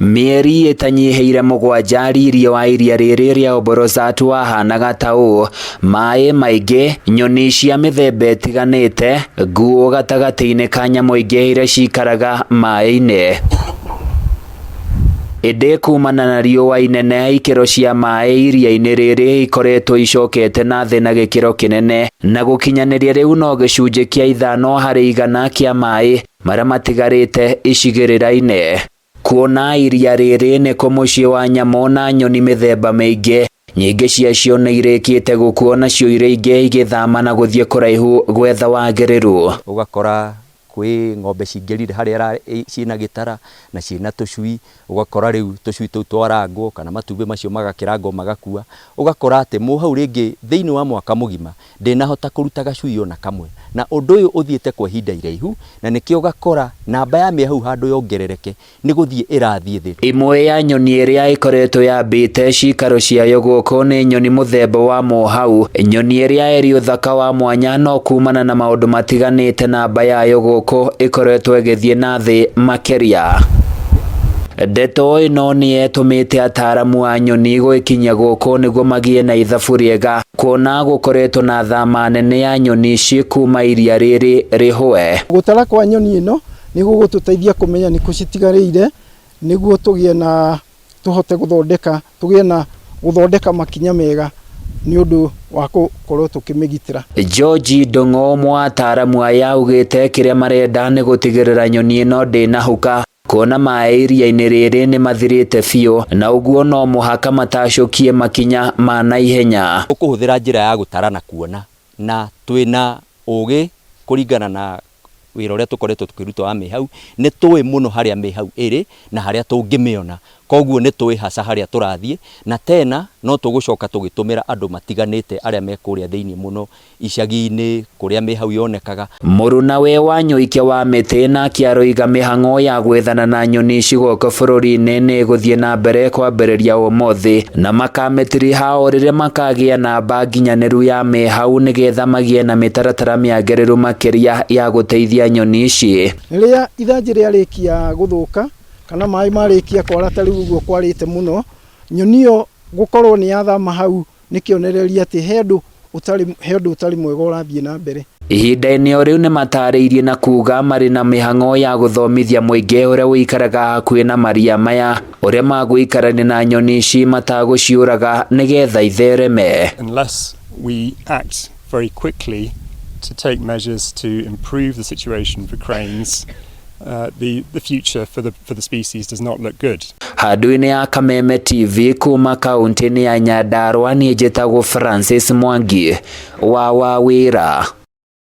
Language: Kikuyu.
Mĩeri ĩtanyihĩire 7 riria wa iria rĩrĩ rĩa Oborosat wahanaga ta ũũ: maĩ maingĩ, nyoni cia mĩthemba ĩtiganĩte, nguo gatagatĩ-inĩ ka nyamũ ingĩ iria cikaraga maĩ-inĩ. Ĩndĩ kumana na riũa inene, ikĩro cia maĩ iria-inĩ rĩrĩ ikoretwo icokete na thĩ na gĩkĩro kĩnene, na gũkinyanĩria rĩu no gĩcunjĩ kĩa 5% kĩa maĩ marĩa matigarĩte icigĩrĩra-inĩ. Kuona iria rĩrĩ nĩkuo mũciĩ wa nyamũ na nyoni mĩthemba mĩingĩ, nyingĩ ciacio nĩ irĩkĩte gũkua, nacio iria ingĩ igĩthama na gũthiĩ kũraihu gwetha wagĩrĩru. Ũgakora kwĩ ng'ombe cingĩrire harĩa ciĩna gĩtara na ciĩna tũcui, ũgakora rĩu tũcui tũu twarangwo kana matumbĩ macio magakĩrangwo magakua. Ũgakora atĩ mũhau rĩngĩ thĩinĩ wa mwaka mũgima ndĩnahota kũruta gacui ona kamwe, na ũndũ ũyũ ũthiĩte kwa ihinda iraihu, na nĩkĩo ũgakora namba ya mĩahau handũ yongerereke nĩ gũthiĩ ĩrathiĩ thĩ. Ĩmwe ya nyoni ĩrĩa ĩkoretwo yambĩte cikaro ciayo gũkũ nĩ nyoni mũthemba wa mũhau, nyoni ĩrĩa ĩrĩ ũthaka wa mwanya, no kumana na maũndũ matiganĩte namba yayo gũkũ ĩkoretwo ĩgĩthiĩ na thĩ makĩria. Ndeto ĩno nĩ ĩtũmĩte ataramu a nyoni gwĩkinyia gũkũ nĩguo magĩe na ithabu rĩega, kuona gũkoretwo na thama nene ya nyoni ici kuma iria rĩrĩ rĩhũe. Gũtara kwa nyoni ĩno nĩ gũgũtũteithia kũmenya nĩ kũ citigarĩire, nĩguo tũgĩe na tũhote gũthondeka tũgĩe na gũthondeka makinya mega nĩ ũndũ wa gũkorwo tũkĩmĩgitĩra. George Ndung'u, ũmwe wa ataramu aya, augĩte kĩrĩa marenda nĩ gũtigĩrĩra nyoni ĩno ndĩnahuka, kuona maĩ iria-inĩ rĩrĩ nĩ mathirĩte biũ, na ũguo no mũhaka matacũkie makinya ma naihenya. Ũkũhũthĩra njĩra ya gũtara na kuona, na twĩna ũgĩ kũringana na wĩra ũrĩa tũkoretwo tũkĩruta wa mĩhau, nĩ tũĩ mũno harĩa mĩhau ĩrĩ na harĩa tũngĩmĩona, koguo nĩ tũĩ haca harĩa tũrathiĩ. Na tena no tũgũcoka tũgĩtũmĩra andũ matiganĩte arĩa me kũrĩa thĩinĩ mũno icagi-inĩ kũrĩa mĩhau yonekaga. Mũrunawe wa Nyoike wa Mĩtĩ nake aroiga mĩhang'o ya gwethana na nyoni ici gũkũ bũrũri-inĩ nĩ ĩgũthiĩ na mbere kwambĩrĩria ũmũthĩ, na makamĩtiriha o rĩrĩa makagĩa namba nginyanĩru ya mĩhau, nĩgetha magĩe na mĩtaratara mĩagĩrĩru makĩria ya gũteithia nyoni ici. Rĩrĩa ithanjĩ rĩarĩkia gũthũka kana maĩ marĩkia kwara ta rĩu ũguo kwarĩte mũno, nyoni ĩyo gũkorwo nĩ yathama hau nĩ kĩonereria atĩ he ũndũ ũtarĩ mwega ũrathiĩ na mbere. Ihinda-inĩ o rĩu, nĩ matarĩirie na kuga marĩ na mĩhang'o ya gũthomithia mũingĩ ũrĩa ũikaraga hakuhĩ na maria maya ũrĩa magũikarania na nyoni ici matagũciũraga nĩgetha ithereme. Unless we act very quickly to take measures to improve the situation for cranes, the future for the species does not look good. Handũ-inĩ ya Kameme TV kuma kaunti-inĩ ya Nyandarua, niĩ njĩtagwo Francis Mwangi wa Wawĩra.